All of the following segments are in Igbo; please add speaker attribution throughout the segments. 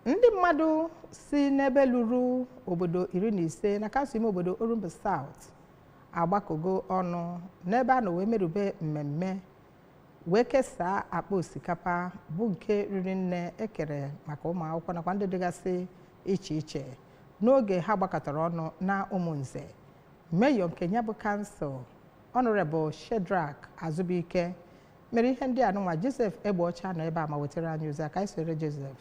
Speaker 1: Ndị mmadụ si n'ebe lụrụ obodo 15 na kansụl ime obodo Orumba South agbakọgo ọnụ n'ebe a nọ wee merube mmemme wee kesaa akpa osikapa bụ nke riri nne ekere maka ụmụ akwụkwọ nakwa ndị dịgasị iche iche. N'oge ha gbakọtara ọnụ na Ụmụnze, meyọ nke ya bụ kansụl, Honorable Shedrack Azubike, mere ihe ndị a nụnwa. Joseph Egbeọcha nọ ebe a ma wetara anyị ozi a. Ka anyị soro Joseph.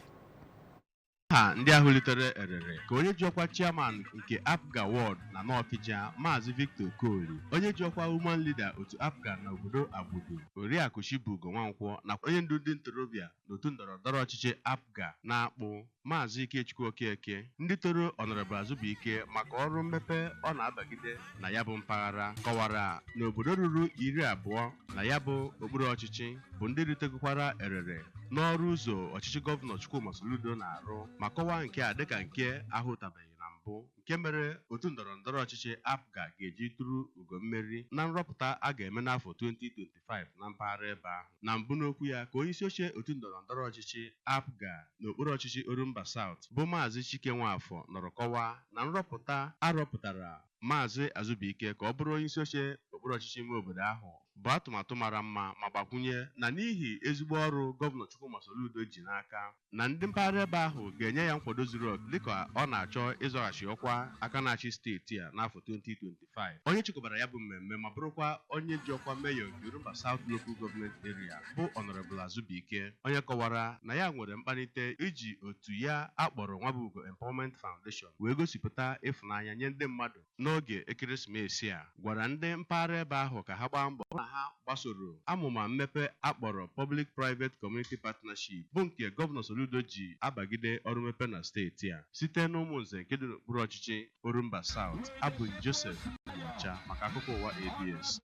Speaker 2: Aha ndị ahụ litere erere ka onye ji ọkwa chairman nke APGA Ward na Nọkịja, Maazị Victor Okoli, onye ji ọkwa woman leader otu APGA na obodo Agbudu, Oriakụ Chibugo Nwankwọ, nakwa onye ndu ndị ntorobịa n'otu ndọrọ ndọrọ ọchịchị APGA na-akpụ, Maazị Ikechukwu Okeke. Ndị toro Honorable Azubike maka ọrụ mmepe ọ na-abagide na ya bụ mpaghara kọwara na obodo ruru 20 na ya bụ okpuru ọchịchị bụ ndị ritegokwara erere n'ọrụ ụzọ ọchịchị Gọvanọ Chukwuma Soludo na-arụ, ma kọwaa nke a dịka nke ahụtabeghị na mbụ, nke mere otu ndọrọ ndọrọ ọchịchị APGA ga-eji tụrụ ugo mmeri na nrọpụta a ga-eme n'afọ 2025 na mpaghara ebe ahụ. Na mbụ n'okwu ya ka onyeisi oche otu ndọrọ ndọrọ ọchịchị APGA n'okpuru ọchịchị Orumba South, bụ Maazị Chike Nwafọ, nọrọ kọwaa na nrọpụta arọpụtara Maazị Azubike ka ọ bụrụ onyeisi oche okpuru ọchịchị ime obodo ahụ bụ atụmatụ mara mma, ma gbakwunye na n'ihi ezigbo ọrụ Gọvanọ Chukwuma Soludo ji n'aka na ndị mpaghara ebe ahụ ga-enye ya nkwado zuru oke dịka ọ na-achọ ịzọghachi ọkwa aka na-achị steeti a n'afọ 2025. Onye chịkọbara ya bụ mmemme ma bụrụkwa onye ji ọkwa meyọ nke Orumba South Local Government Area, bụ Honorable Azubike, onye kọwara na ya nwere mkpalite iji otu ya akpọrọ Nwabugo Empowerment Foundation wee gosipụta ịfụnanya nye ndị mmadụ n'oge ekeresimesi a, gwara ndị mpaghara ebe ahụ ka ha gbaa mbọ hụ na ha gbasoro amụma mmepe akpọrọ Public Private Community Partnership, bụ nke Gọvanọ Soludo ji abagide ọrụ mmepe na steeti a. Site n'Ụmụnze nke dị n'okpuru ọchịchị Orumba South, abụ Joseph Nyocha maka akụkọ ụwa ABS.